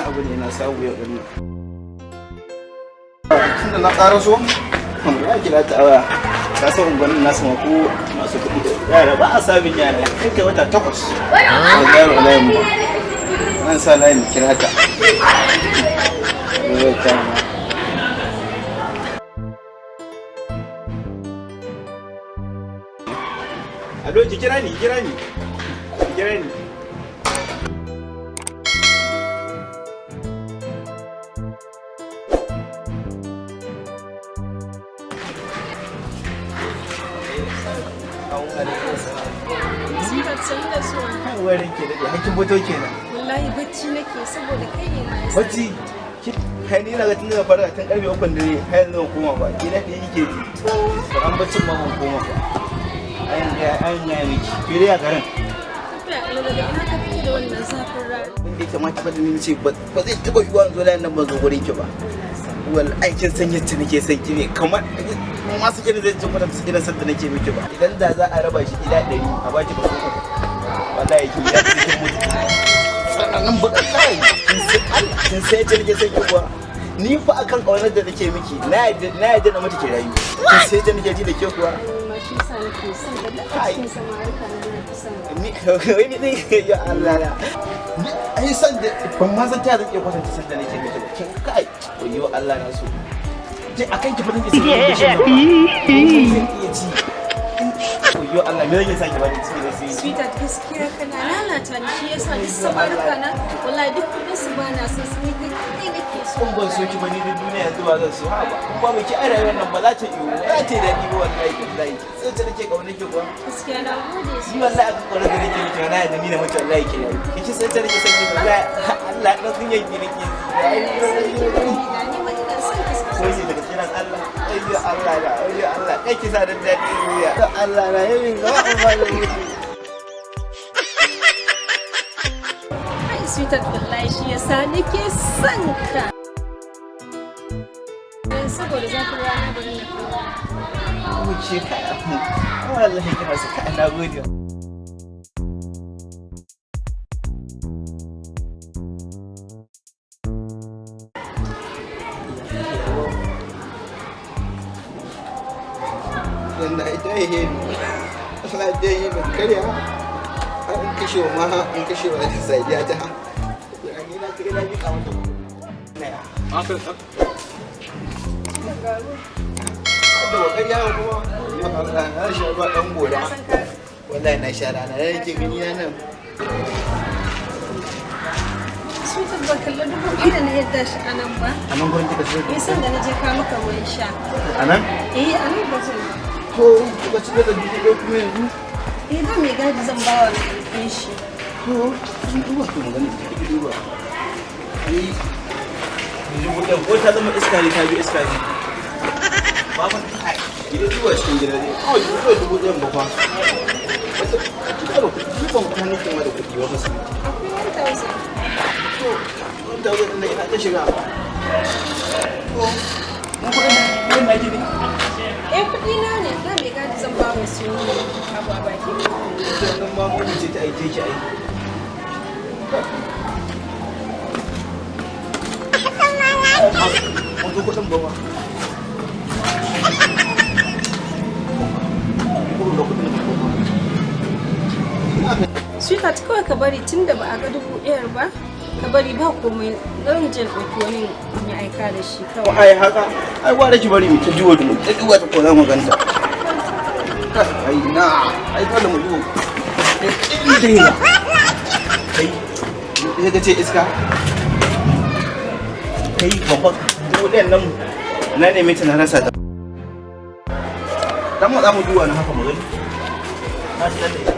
Wani abu ne na samu yau din nan. Tunda na ƙara so, ya kira ta awa. Ka san unguwannin nasu ma ko masu kuɗi da yara ba a sabin yara. Kai kai wata 8. Ba ga yaro layin ba. An sa layin kira ta. Yau ta ma. Alo, ki kira ni, ki kira ni. Ki kira ni. Sweetheart, sannu da zuwa. Wurin ke daɗe, hakkin fito kenan. Wallahi bacci nake saboda kai ne ma yasa. Bacci? Kai ni na ga tun daga fara tun karfe 3 dare har yanzu ban koma ba. Ki daɗe yake ji. An baccin ma ban koma ba. Ayan ga ayan ga miki. Ki dai a garin. Tafiya ƙalau, daga ina ka fito da wannan zafin rana? Wanda ya kamata fa ni ce ba zai taɓa yiwuwa in zo layin nan ban zo gurin ki ba. Wal aikin san yacce nake son ki ne kamar masu irin zai ci kwatanta su irin san da nake miki ba. Idan da za a raba shi gida 100 a baki kaso 3. Wallahi ki ya cikin mutu. Tsananin bakan kai. Kin san Allah, kin san yacce nake son ki kuwa. Ni fa akan ƙaunar da nake miki, na yadda na mutu ki rayu. Kin san yacce nake ji da ke kuwa. Ma shi sa nake son ka duk a cikin samarika na na fi son ka. Ni wai ni din ya Allah na. Ni ai san da ban ma san ta zan iya kwatanta san da nake miki ba. Kin kai wayo Allah na so. Je akan ki fa zan iya sanin da shi. Zan iya ci. Wayo Allah me zan saki bani ciki da sai. Sweetheart, gaskiya kana lalata ni, shi yasa duk samarika na wallahi duk kuɗin su ba na son su, ni kai kaɗai nake so. In ban so ki ba ni duk duniya yanzu ba zan so ha ba. In ba mu ki a rayuwar nan ba za ta yiwu ba za ta yi daɗi ba wallahi wallahi. Sai ta nake ƙaunar ki kuwa. Gaskiya na gode Ni sosai. wallahi akan ƙaunar da nake miki na yadda ni na mutu wallahi ki rayu. Ki san ta nake son ki wallahi Allah dan sun yanki nake ji. Ni ma ina son ka sosai. Ko shi daga kiran Allah. Ayyo Allah na, ayyo Allah kai ki sa dan daɗi duniya. Allah na yayin ga ba da mutu. Ai sweetheart, wallahi shi yasa nake son ka. Saboda zafin rana bari na kawo. Wuce ka. Wallahi kina so ka, na gode. Wanda ita yi ni, Allah ta yi min karya, har in kashe wa ma in kashe wa sadiya ta. Ni na kai na miƙa mata kuɗi. Da wakar yawo kuma, yau Allah na sha ruwa ɗan gora. Wallahi na sha rana, na yake gani na nan. Sweetheart, ban kalla 2000 da na yadda shi a nan ba. A nan gurin kika Me san da na je kawo maka ruwan sha. A nan? Eh, a nan ba zan. To, kika ci da 1000 kuma yanzu? Eh, da mai gadi zan ba wa na ɗauke shi. To, kin duba to magana ki duba. Ai, 1000 ko ta zama iska ne ta bi iska ne. Baba, ai, ki dai duba cikin gida dai. Kawai ki duba 1000 ba fa. Wata ki duba kuɗi, ban kwana kin ma da kuɗi ba fa. Akwai 1000. To, 1000 ɗin nan ina ta shiga. To, mun kuɗin nan naki ne? Eh, kuɗi na ne, da mai gadi zan ba wa siyo abu a baki. Sannan ma mu ce ta aike ki aiki. Mun ga kuɗin ba ma. Ko ga kuɗin ba ma. Sweetheart, kawai ka bari tun da ba a ga 1000 ba, ka bari ba komai, zan je ɗauki wani mai aika da shi kawai. Ai haka, ai gwara ki bari mu ta juwa mu ta duba ta ko za mu ganta. Ai na, ai dole mu duba. Inda ya. Kai, sai ka ce iska. Kai babban 1000 nan na neme ta na rasa ta. Dan mu za mu duba na haka mu gani. Na shi dan da ita.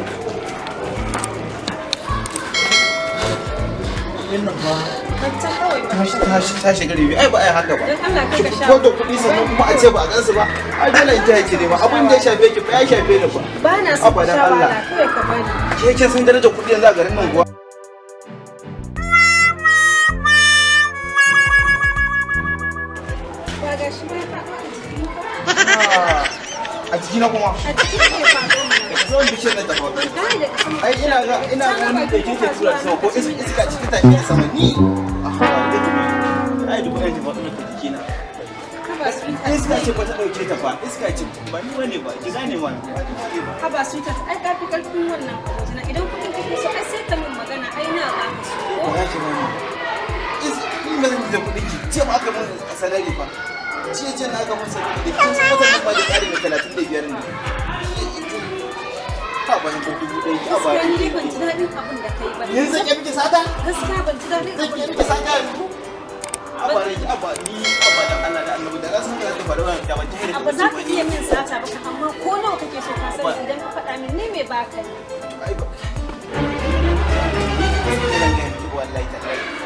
Wannan ba. Wancan kawai ba. Tashi tashi tashi gari ai ba ai haka ba. Don Allah kai ka sha. Ko da kuɗi sannan kuma a ce ba a gansu ba. Ai dole in taya ki ne ba. Abin da ya shafe ki ba ya shafe ni ba. Ba na son ka Abadan sha Allah. wahala, kawai ka bari. Ke kin san darajar kuɗi yanzu a garin nan kuwa? Ba ga shi ba ya faɗo a jikinka? A jikina kuma? A jikin ne ya faɗo mana. Daga saman bishiyar nan ta faɗo. Wallahi daga saman Ai ina ga wani da kike tura sama ko iska ce ta tashi sama ni. Dubu ɗaya ta faɗo daga jikina. Haba sweetheart. Iska ce ba ta ɗauke ta fa, iska ce, ba ni bane ba, ki gane ma, ba ni bane ba. Haba sweetheart, ai ka fi karfin wannan a wajena. Idan kuɗin kake so, ai sai ka min magana, ai na ba ka su ko? Ba za ki gane ba. Ni ba zan ji da kuɗin ki, jiya ba aka mun salari fa. Jiya jiya na aka mun salari da kin san watan nan ma da ƙari da 35 ne. Ha ba ni ko 1000 ki, ba. Gaskiya ni dai ban ji daɗin abin da kai ba. Yanzu zan iya miki sata? Gaskiya ban ji daɗin Zan abin iya da miki sata yanzu? Abba ne ki, abba ni, abba dan Allah da Annabi, da na san ka zai faru da ban tahi da Abu za ka iya min sata ba amma ko nawa kake so ka sani idan ka faɗa min ni mai baka ne. Ai ba. Zan gaya miki wallahi tallahi.